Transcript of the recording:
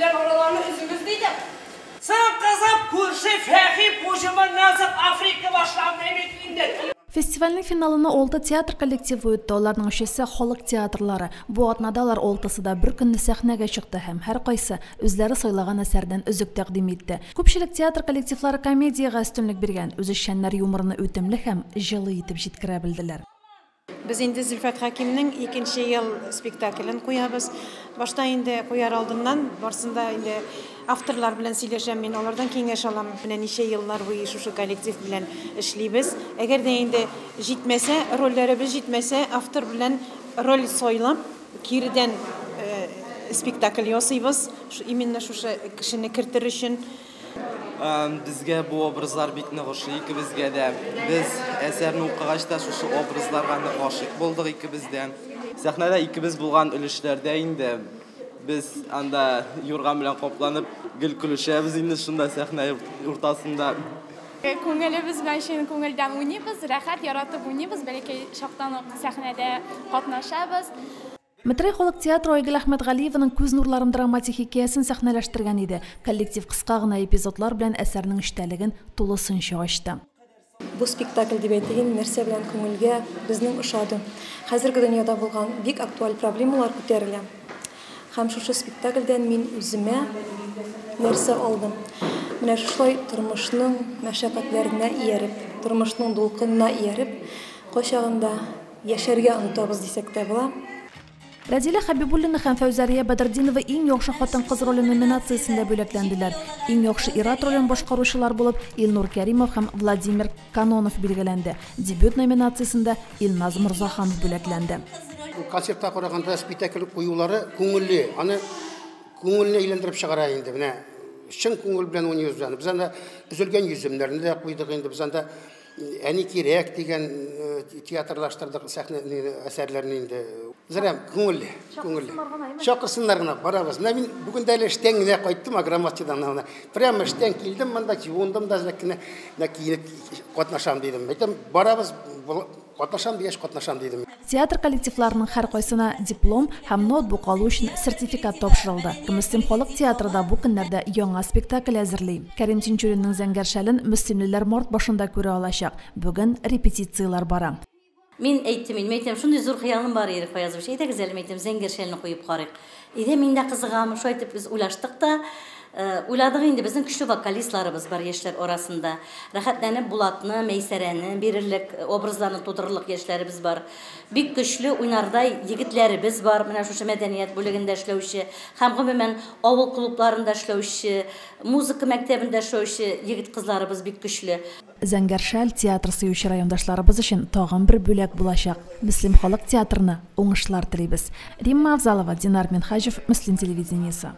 Белән араларны өзегез, дидем. Соң, кызым, күрше Фәһим пуҗымыннан соң Африка башланды бит инде. Фестивальнең финалына алты театр коллективы үтте, аларның өчесе халык театрлары. Бу атнада алар алтысы да бер көнне сәхнәгә чыкты һәм һәркайсы үзләре сайлаган әсәрдән өзек тәкъдим итте. Күпчелек театр коллективлары комедиягә өстенлек биргән, үзешчәннәр юморны үтемле һәм җылы итеп җиткерә белделәр. Без инде Зөлфәт Хәкимнең икенче ел спектаклен куябыз. Башта инде куяр алдыннан барсында инде авторлар белән сөйләшәм мин, алардан киңәш алам. Менә ничә еллар буе шушы коллектив белән эшлибез. Әгәр дә инде җитмәсә, рольләребез җитмәсә, автор белән роль сайлап, киредән спектакль ясыйбыз. Именно шушы кешене кертер өчен. Безгә бу образлар бик нык ошый икебезгә дә. Без әсәрне укыгач та шушы образларга нык гашыйк булдык икебез дә. Сәхнәдә икебез булган өлешләрдә инде без анда юрган белән капланып гел көлешәбез инде шунда сәхнә уртасында. Күңелебез белән чын күңелдән уйныйбыз, рәхәт яратып уйныйбыз, бәләкәй чактан ук сәхнәдә катнашабыз. Метрәй халык театры Айгөл Әхмәтгалиеваның Күз нурларым драматик хикәясен сәхнәләштергән иде. Коллектив кыска гына эпизодлар белән әсәрнең эчтәлеген тулысынча ачты. Бу спектакль дип әйтик инде, нәрсә белән күңелгә безнең ошады. Хәзерге дөньяда булган бик актуаль проблемалар күтәрелә. Һәм шушы спектакльдән мин үземә нәрсә алдым? Менә шушылай тормышның мәшәкатьләренә ияреп, тормышның дулкынына ияреп, кайчагында яшәргә онытабыз дисәк тә була. Рәзилә Хәбибуллина һәм Фәүзәрия Бәдретдинова иң яхшы хатын-кыз роле номинациясендә бүләкләнделәр. Иң яхшы ир-ат ролен башкаручылар булып Илнур Кәримов һәм Владимир Канонов билгеләнде. Дебют номинациясендә Илназ Морзаханов бүләкләнде. Концертта караганда спектакль куюлары күңелле, аны күңелне әйләндереп чыгара инде. Менә чын күңел белән уйныйбыз аны. Без анда өзелгән йөземнәрне дә куйдык инде, без анда Әни кирәк дигән театрлаштырдык сәхнә әсәрләрне инде. Зря күңелле, күңелле. Чакырсыннар гына, барабыз. Менә мин бүген дә әле эштән генә кайттым, агромастидан гына. Прямо эштән килдем монда, юындым да, әзрәк кенә менә киенеп катнашам дидем. Әйтәм, барабыз, катнашам дигәч, катнашам дидем. Театр коллективларының һәркайсына диплом һәм ноутбук алу өчен сертификат тапшырылды. Мөслим халык театры да бу көннәрдә яңа спектакль әзерли. Кәрим Тинчуринның Зәңгәр шәлен мөслимлеләр март башында күрә алачак. Бүген репетицияләр бара. Мин әйттем, мин әйтәм, шундый зур хыялым бар, Ирек Фаязович, әйдәгез әле, мин әйтәм, Зәңгәр шәлне куеп карыйк. Әйдә, мин дә кызыгам, шулай итеп без уйлаштык та, уйладык инде, безнең көчле вокалистларыбыз бар яшьләр арасында. Рәхәтләнеп Булатны, Мәйсәрәне бирерлек, образларны тудырырлык яшьләребез бар. Бик көчле уйнардай егетләребез бар, менә шушы мәдәният бүлегендә эшләүче һәм гомумән авыл клубларында эшләүче, музыка мәктәбендә эшләүче егет-кызларыбыз бик көчле. Зәңгәр шәл театр сөюче райондашларыбыз өчен тагын бер бүләк булачак. Мөслим халык театрына уңышлар телибез. Римма Авзалова, Динар Минһаҗев, Мөслим телевидениесе.